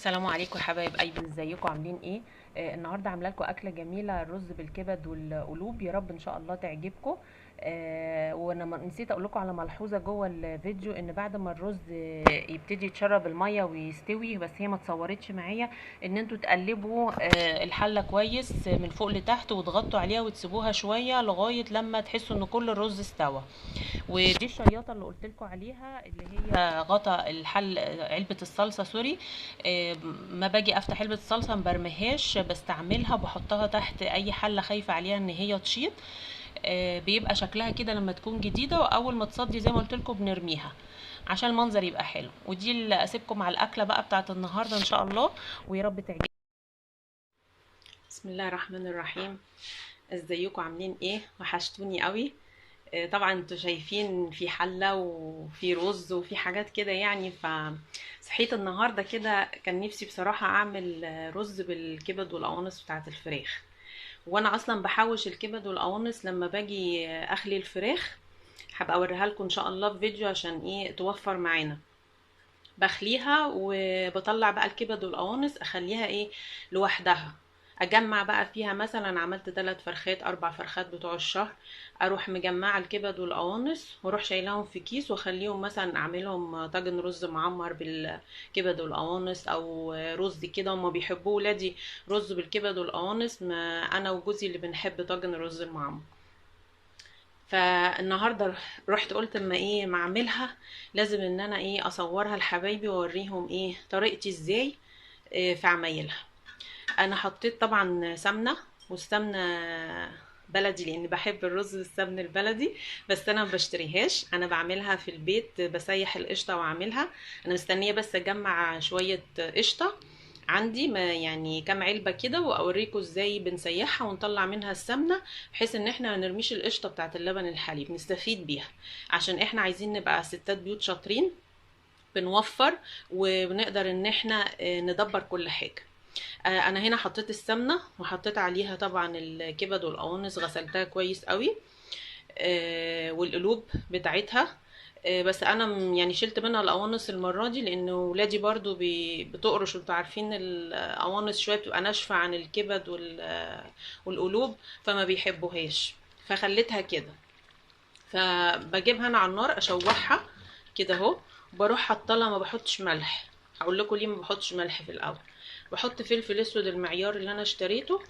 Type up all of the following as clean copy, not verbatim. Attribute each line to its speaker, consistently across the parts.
Speaker 1: السلام عليكم حبايب قلبي، ازيكم عاملين ايه؟ النهارده عامله لكم اكله جميله، الرز بالكبد والقلوب، يا رب ان شاء الله تعجبكم. وانا نسيت اقول لكم على ملحوظة جوه الفيديو، ان بعد ما الرز يبتدي يتشرب المية ويستوي، بس هي ما اتصورتش معايا، ان انتوا تقلبوا الحلة كويس من فوق لتحت وتغطوا عليها وتسيبوها شوية لغاية لما تحسوا ان كل الرز استوى. ودي الشياطه اللي قلت لكم عليها، اللي هي غطا الحل علبة الصلصه، sorry. ما باجي افتح علبة الصلصه ما برميهاش، بستعملها بحطها تحت اي حله خايفة عليها ان هي تشيط. بيبقى شكلها كده لما تكون جديدة، واول ما تصدي زي ما قلت لكم بنرميها عشان المنظر يبقى حلو. ودي اللي اسيبكم على الاكلة بقى بتاعت النهارده ان شاء الله، ويا رب تعجبكم. بسم الله الرحمن الرحيم. ازيكم عاملين ايه؟ وحشتوني قوي. طبعا انتوا شايفين في حله وفي رز وفي حاجات كده يعني، فصحيت النهارده كده كان نفسي بصراحة اعمل رز بالكبد والقوانص بتاعه الفراخ. وانا اصلا بحوش الكبد والقوانص لما باجي اخلي الفراخ، هبقى اوريها لكم ان شاء الله في فيديو عشان ايه توفر معانا. بخليها وبطلع بقى الكبد والقوانص، اخليها ايه لوحدها، اجمع بقى فيها. مثلا عملت 3 فرخات 4 فرخات بتوع الشهر، اروح مجمعة الكبد والقوانص واروح شايلاهم في كيس واخليهم، مثلا اعملهم طاجن رز معمر بالكبد والقوانص او رز كده، هما بيحبوه ولادي رز بالكبد والقوانص، ما انا وجوزي اللي بنحب طاجن الرز المعمر. فالنهارده رحت قلت اما ايه ما اعملها، لازم ان انا ايه اصورها لحبايبي واوريهم ايه طريقتي ازاي في عمايلها. انا حطيت طبعا سمنه، والسمنه بلدي لان بحب الرز بالسمن البلدي، بس انا ما بشتريهاش، انا بعملها في البيت، بسيح القشطه واعملها. انا مستنيه بس اجمع شوية قشطه عندي، ما يعني كام علبة كده، واوريكم ازاي بنسيحها ونطلع منها السمنة، بحيث ان احنا ما نرميش القشطه بتاعه اللبن الحليب، نستفيد بيها، عشان احنا عايزين نبقى ستات بيوت شاطرين، بنوفر وبنقدر ان احنا ندبر كل حاجة. انا هنا حطيت السمنة وحطيت عليها طبعا الكبد والقوانص، غسلتها كويس قوي، والقلوب بتاعتها، بس انا يعني شلت منها القوانص المرة دي، لان ولادي برضو بتقرش، وانتوا عارفين القوانص شوية بتبقى ناشفة عن الكبد والقلوب، فما بيحبوهاش، فخليتها كده. فبجيبها انا على النار اشوحها كده اهو، بروح حاطه لها، ما بحطش ملح، هقول لكم ليه ما بحطش ملح في الاول. بحط فلفل اسود المعيار اللي انا اشتريته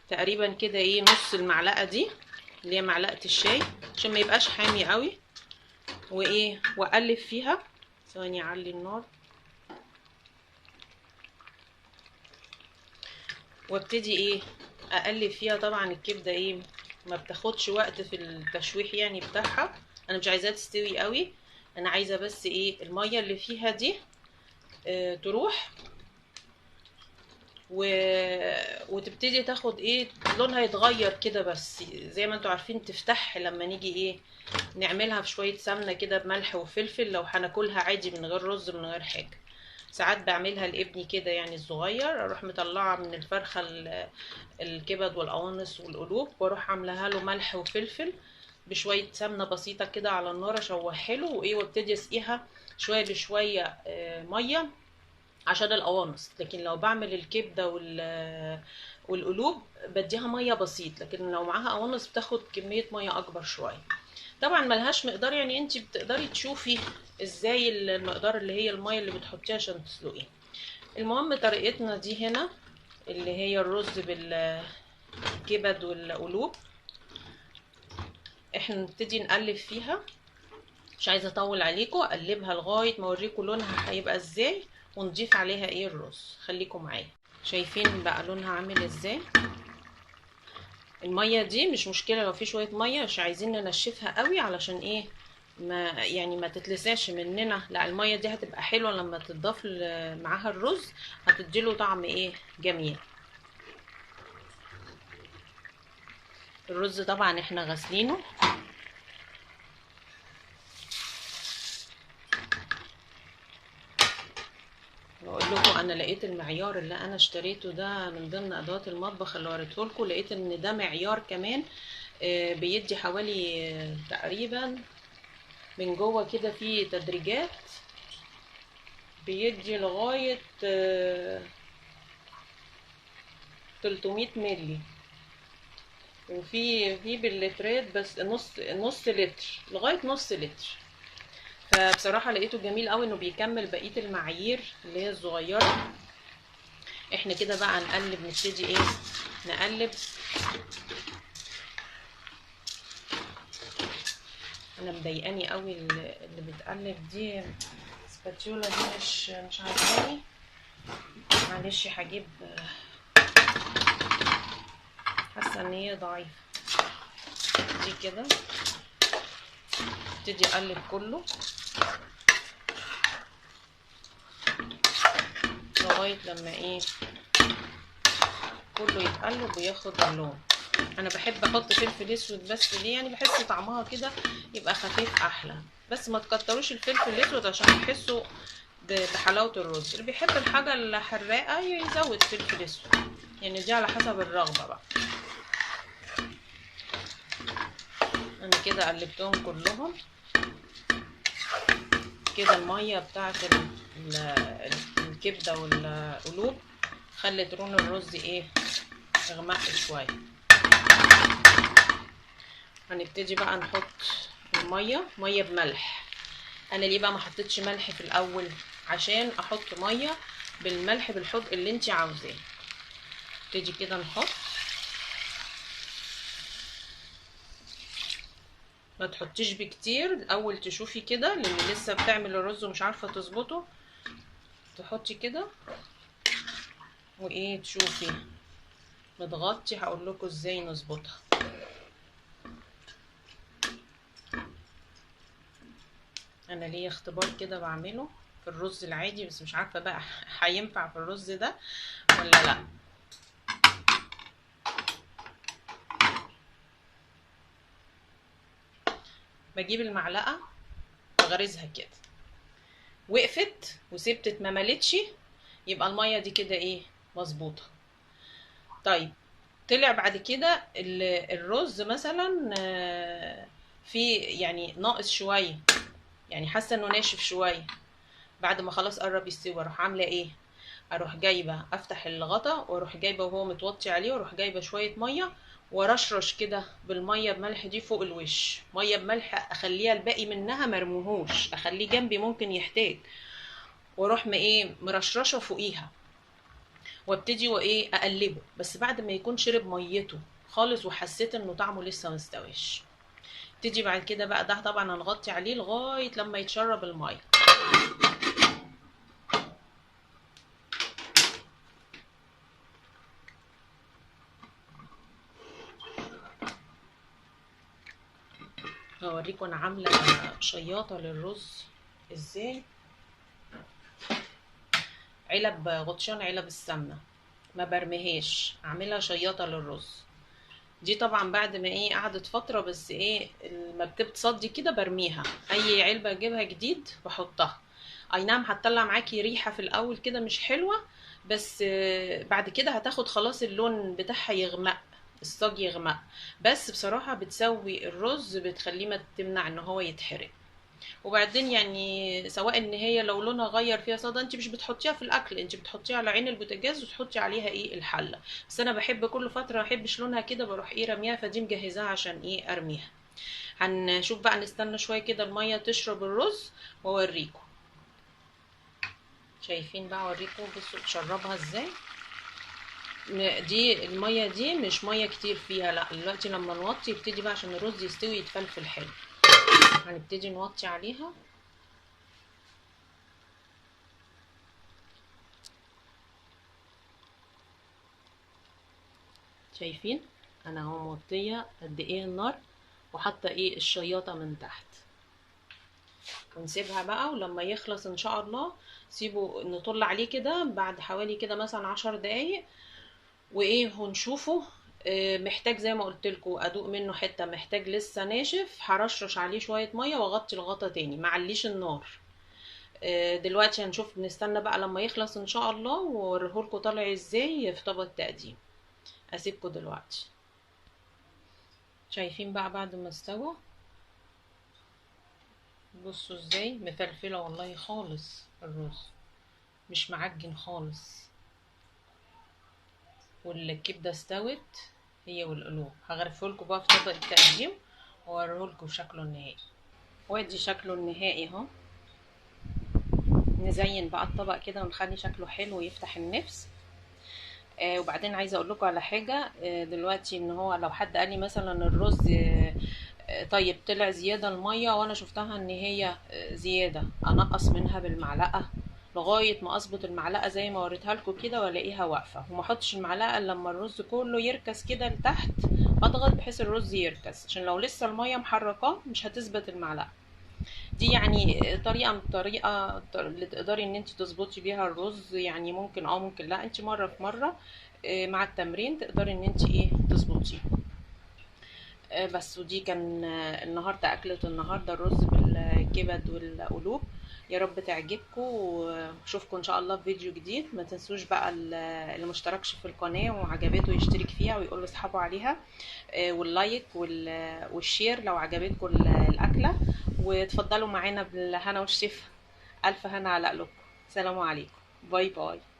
Speaker 1: تقريبا كده ايه نص المعلقة دي اللي هي معلقه الشاي، عشان ما يبقاش حامي قوي، وايه واقلب فيها. ثواني اعلي النار وابتدي ايه اقلب فيها. طبعا الكبده ايه ما بتاخدش وقت في التشويح يعني بتاعها، انا مش عايزاها تستوي قوي، انا عايزه بس ايه المية اللي فيها دي اه تروح وتبتدي تاخد ايه لونها يتغير كده، بس زي ما انتوا عارفين تفتح لما نيجي ايه نعملها في شوية سمنه كده بملح وفلفل، لو هناكلها عادي من غير رز من غير حاجة. ساعات بعملها لابني كده يعني الصغير، اروح مطلعه من الفرخه الكبد والقوانص والقلوب، واروح عاملاها له ملح وفلفل بشوية سمنه بسيطة كده على النار، اشوحها له وايه، وابتدي اسقيها شوية بشوية مية عشان القوانص. لكن لو بعمل الكبده والقلوب بديها مية بسيط، لكن لو معاها قوانص بتاخد كمية مية اكبر شوية. طبعا ملهاش مقدار، يعني انت بتقدري تشوفي ازاي المقدار اللي هي المية اللي بتحطيها عشان تسلقيها. المهم طريقتنا دي هنا اللي هي الرز بالكبد والقلوب، احنا نبتدي نقلب فيها، مش عايزه اطول عليكم، اقلبها لغاية ما اوريكم لونها هيبقى ازاي، ونضيف عليها ايه الرز. خليكم معايا. شايفين بقى لونها عامل ازاي؟ المية دي مش مشكلة لو في شوية مية، مش عايزين ننشفها قوي علشان ايه ما يعني ما تتلسعش مننا، لا المية دي هتبقى حلوة لما تتضاف معاها الرز، هتديله طعم ايه جميل. الرز طبعا احنا غاسلينه، بقول لكم انا لقيت المعيار اللي انا اشتريته ده من ضمن ادوات المطبخ اللي وريته لكم، لقيت ان ده معيار كمان بيدي حوالي تقريبا من جوه كده فيه تدريجات بيدي لغاية 300 ملي، وفي باللترات بس نص لتر لغاية نص لتر. فبصراحة لقيته جميل قوي انه بيكمل بقية المعايير اللي هي الصغيرة. احنا كده بقى هنقلب، نبتدي ايه نقلب. انا مضايقاني قوي اللي بتقلب دي، السباتيولا دي مش عاجباني، معلش هجيب، حاسه ان هي ضعيفة دي كده. ابتدي اقلب كله لغاية لما ايه كله يتقلب وياخد اللون. انا بحب احط فلفل اسود بس ليه، يعني بحس طعمها كده يبقى خفيف احلى، بس ما تكتروش الفلفل الاسود عشان تحسوا بحلاوه الرز. اللي بيحب الحاجة الحراقه يزود فلفل اسود، يعني دي على حسب الرغبة بقى. انا كده قلبتهم كلهم كده. المية بتاعت الكبده والقلوب خلت لون الرز ايه اغمق شوية. هنبتدي بقى نحط المية، مية بملح. انا ليه بقى ما حطيتش ملح في الاول؟ عشان احط مية بالملح بالحط اللي انت عاوزاه. نبتدي كده نحط، ما تحطيش بكتير الاول، تشوفي كده لان لسه بتعمل الرز ومش عارفه تظبطه. تحطي كده وايه تشوفي متغطي. هقول لكم ازاي نظبطها. انا ليا اختبار كده بعمله في الرز العادي، بس مش عارفه بقى هينفع في الرز ده ولا لا. بجيب المعلقة بغرزها كده، وقفت وسبتت ما ملتش، يبقى المية دي كده ايه مظبوطة. طيب طلع بعد كده الرز مثلا في يعني ناقص شوية، يعني حاسه انه ناشف شوية، بعد ما خلاص قرب يستوي اروح عامله ايه؟ اروح جايبه افتح الغطا واروح جايبه وهو متوطي عليه، واروح جايبه شوية مية ورشرش كده بالمية بملح دي فوق الوش. مية بملح اخليها الباقي منها مرموهوش، اخليه جنبي ممكن يحتاج، واروح ايه مرشرشه فوقيها، وابتدي وايه اقلبه، بس بعد ما يكون شرب ميته خالص وحسيت انه طعمه لسه ما استواش. ابتدي بعد كده بقى ده طبعا هنغطي عليه لغاية لما يتشرب المية. هوريكم انا عامله شياطه للرز ازاي. علب غطشان، علب السمنة ما برميهاش، اعملها شياطه للرز. دي طبعا بعد ما ايه قعدت فترة، بس ايه ما بتتصدي كده برميها. اي علبة اجيبها جديد بحطها، اي نعم هتطلع معاكي ريحه في الاول كده مش حلوة، بس بعد كده هتاخد خلاص اللون بتاعها يغمق، الصاج يغمق، بس بصراحة بتسوي الرز، بتخليه ما تمنع ان هو يتحرق. وبعدين يعني سواء ان هي لو لونها غير فيها صدى، انت مش بتحطيها في الاكل، انت بتحطيها على عين البوتاجاز وتحطي عليها ايه الحلة. بس انا بحب كل فترة ما احبش لونها كده، بروح ايه رميها، فدي مجهزاها عشان ايه ارميها. هنشوف بقى، نستنى شوية كده المية تشرب الرز واوريكم. شايفين بقى، اوريكم بصوا تشربها ازاي. دي المية دي مش مية كتير فيها، لا دلوقتي لما نوطي يبتدي بقى عشان الرز يستوي يتفلفل حلو. هنبتدي نوطي عليها. شايفين انا اهو موطيه قد ايه النار، وحاطه ايه الشياطه من تحت، ونسيبها بقى. ولما يخلص ان شاء الله سيبه نطل عليه كده بعد حوالي كده مثلا 10 دقايق، وايه ونشوفه. محتاج زي ما قلت لكم ادوق منه حتة، محتاج لسه ناشف هرشرش عليه شوية مية واغطي الغطا تاني، معليش النار. دلوقتي هنشوف، نستنى بقى لما يخلص ان شاء الله واوريهولكوا طالع ازاي في طبق التقديم. اسيبكم دلوقتي. شايفين بقى بعد ما استوى، بصوا ازاي مفلفله والله خالص الرز. مش معجن خالص. والكبده استوت هي والقلوب. هغرفه لكم بقى في طبق التقديم واوريه لكم شكله النهائي. وادي شكله النهائي اهو. نزين بقى الطبق كده ونخلي شكله حلو ويفتح النفس. وبعدين عايزه اقول لكم على حاجة دلوقتي، ان هو لو حد قال لي مثلا الرز طيب طلع زيادة المية وانا شفتها ان هي زيادة، انقص منها بالمعلقه لغاية ما اظبط المعلقة زي ما وريتها لكم كده والاقيها واقفة، وما احطش المعلقة الا لما الرز كله يركز كده لتحت، اضغط بحيث الرز يركز، عشان لو لسه المية محركاه مش هتثبت المعلقة دي. يعني طريقه من الطريقة اللي تقدري ان انت تظبطي بيها الرز، يعني ممكن ممكن لا، انت مرة في مرة مع التمرين تقدري ان انت تظبطيه. بس ودي كان النهارده اكله النهارده، الرز بالكبد والقلوب. يا رب تعجبكم، واشوفكم ان شاء الله في فيديو جديد. ما تنسوش بقى اللي مشتركش في القناة وعجبته يشترك فيها ويقول لاصحابه عليها، وال like وال share لو عجبتكم الاكلة، وتفضلوا معانا بالهنا والشفا. الف هنا على قلوبكم. سلام عليكم، bye bye.